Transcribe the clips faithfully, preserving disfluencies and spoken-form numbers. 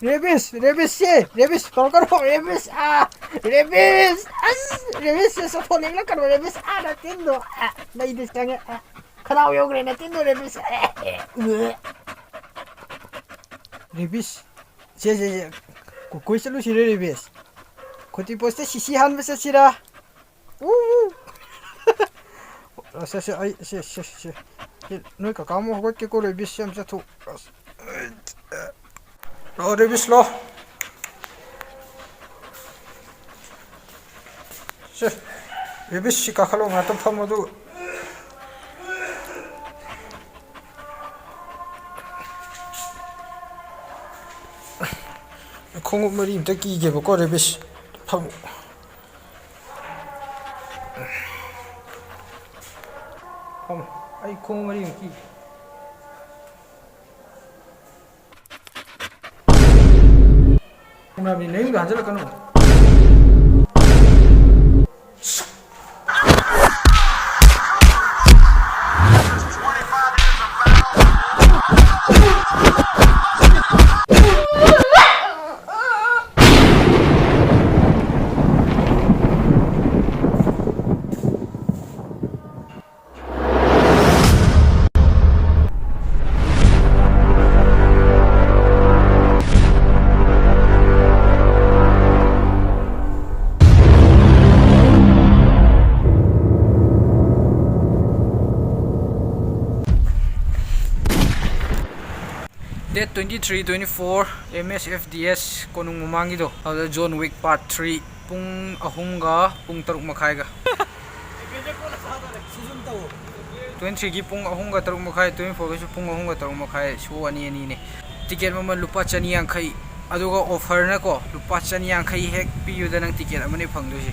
Rabies, rabies ꯁꯦ, rabies ꯀꯧꯔꯛꯀꯅꯣ, rabies, ꯑꯥ, rabies, ꯑꯁ, rabies ꯁꯦ ꯆꯠꯊꯣꯛꯅꯤꯡꯂꯛꯀꯅꯣ, rabies, ꯑꯥ, ꯅꯇꯤꯟꯗꯣ, ꯑꯥ, ꯃꯩꯗꯤ ꯆꯪꯉꯦ, ꯑꯥ, ꯈꯅꯥꯎ ꯌꯧꯈ꯭ꯔꯦ, ꯅꯇꯤꯟꯗꯣ, ꯔꯦꯕꯤꯁ, ꯑꯦ, ꯑꯦ, ꯑꯦ, ꯔꯦꯕꯤꯁ, ꯁꯦ, ꯁꯦ, ꯁꯦ, ꯀꯣ-, ꯀꯣꯏ ꯆꯠꯂꯨꯁꯤꯔ, ꯔꯦꯕꯤꯁ? ꯈꯣꯇꯤ ꯄꯣꯁꯇ ꯁꯤꯁꯤ ꯍꯥꯟꯕ ꯆꯠꯁꯤꯔꯥ? ꯎ, ꯎ꯫ ꯑꯁ, ꯑꯁ, ꯑꯩ, ꯁꯦ, ꯁꯦ, ꯁꯦ, ꯁꯦ, ꯅꯣꯏ ꯀꯀꯥ ꯑꯃꯨꯛ ꯍꯧꯒꯠꯀꯦꯀꯣ, ꯔꯦꯕꯤꯁ ꯌꯥꯝ ꯆꯠꯊꯣꯛ-, ꯑꯁ, ꯂꯥꯛꯑꯣ, ꯔꯦꯕꯤꯁ, ꯂꯥꯛꯑꯣ꯫ ꯁꯦ, ꯔꯦꯕꯤꯁ, ꯁꯤ ꯀꯥꯈꯠꯂꯣ, ꯉꯥꯛꯇꯪ ꯐꯝꯃꯣ, ꯑꯗꯨꯒ꯫ ꯈꯣꯡꯎꯞ ꯃꯔꯤ ꯑꯝꯇ ꯀꯤꯒꯦꯕꯀꯣ, ꯔꯦꯕꯤꯁ꯫ ꯐꯝꯃꯣ꯫ ꯐꯝꯃꯣ꯫ ꯑꯩ ꯈꯣꯡꯎꯞ ꯃꯔꯤ ꯑꯃ ꯀꯤꯒꯦ꯫ ꯅꯌꯨꯝꯗ ꯍꯟꯖꯤꯜꯂꯛꯀꯅꯨ꯫ Date twenty three, twenty four, M S F D S ꯀꯣꯅꯨꯡ ꯃꯃꯥꯡꯒꯤꯗꯣ, ꯑꯗꯨꯗ John Wick Part three, ꯄꯨꯡ ꯑꯍꯨꯝꯒ ꯄꯨꯡ ꯇꯔꯨꯛ ꯃꯈꯥꯏꯒ꯫ Twenty three ꯒꯤ ꯄꯨꯡ ꯑꯍꯨꯝꯒ ꯇꯔꯨꯛ ꯃꯈꯥꯏ, twenty four ꯒꯤꯁꯨ ꯄꯨꯡ ꯑꯍꯨꯝꯒ ꯇꯔꯨꯛ ꯃꯈꯥꯏ, show ꯑꯅꯤ ꯑꯅꯤꯅꯦ꯫ Ticket ꯃꯃꯜ ꯂꯨꯄꯥ ꯆꯅꯤ ꯌꯥꯡꯈꯩ, ꯑꯗꯨꯒ offer ꯅꯀꯣ, ꯂꯨꯄꯥ ꯆꯅꯤ ꯌꯥꯡꯈꯩ ꯍꯦꯛ ꯄꯤꯕꯗ ꯅꯪ ticket ꯑꯃꯅꯦ ꯐꯪꯗꯣꯏꯁꯦ꯫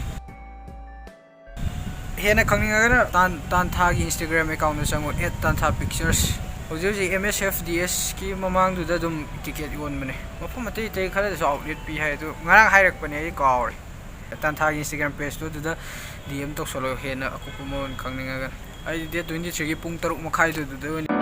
ꯍꯦꯟꯅ ꯈꯪꯅꯤꯡꯉꯒꯅ ꯇꯥꯟ-, ꯇꯥꯟꯊꯥꯒꯤ Instagram account ꯇ ꯆꯪꯉꯨ, at tantha pictures꯫ ꯍꯧꯖꯤꯛ ꯍꯧꯖꯤꯛ M S F D S ꯀꯤ ꯃꯃꯥꯡꯗꯨꯗ ꯑꯗꯨꯝ ticket ꯌꯣꯟꯕꯅꯦ꯫ ꯃꯐꯝ ꯑꯇꯩ ꯑꯇꯩ ꯈꯔꯗꯁꯨ outlet ꯄꯤ ꯍꯥꯏ, ꯑꯗꯨ ꯉꯔꯥꯡ ꯍꯥꯏꯔꯛꯄꯅꯦ, ꯑꯩ ꯀꯥꯎꯔꯦ꯫ ꯇꯥꯟꯊꯥꯒꯤ Instagram page ꯇꯣ ꯑꯗꯨꯗ D M ꯇꯧꯁꯜꯂꯣ, ꯍꯦꯟꯅ ꯑꯀꯨꯞꯄ ꯃꯔꯣꯜ ꯈꯪꯅꯤꯡꯉꯒꯅ꯫ ꯑꯩꯗꯤ date twenty three ꯒꯤ ꯄꯨꯡ ꯇꯔꯨꯛ ꯃꯈꯥꯏꯗꯨꯗ ꯑꯣꯏꯅ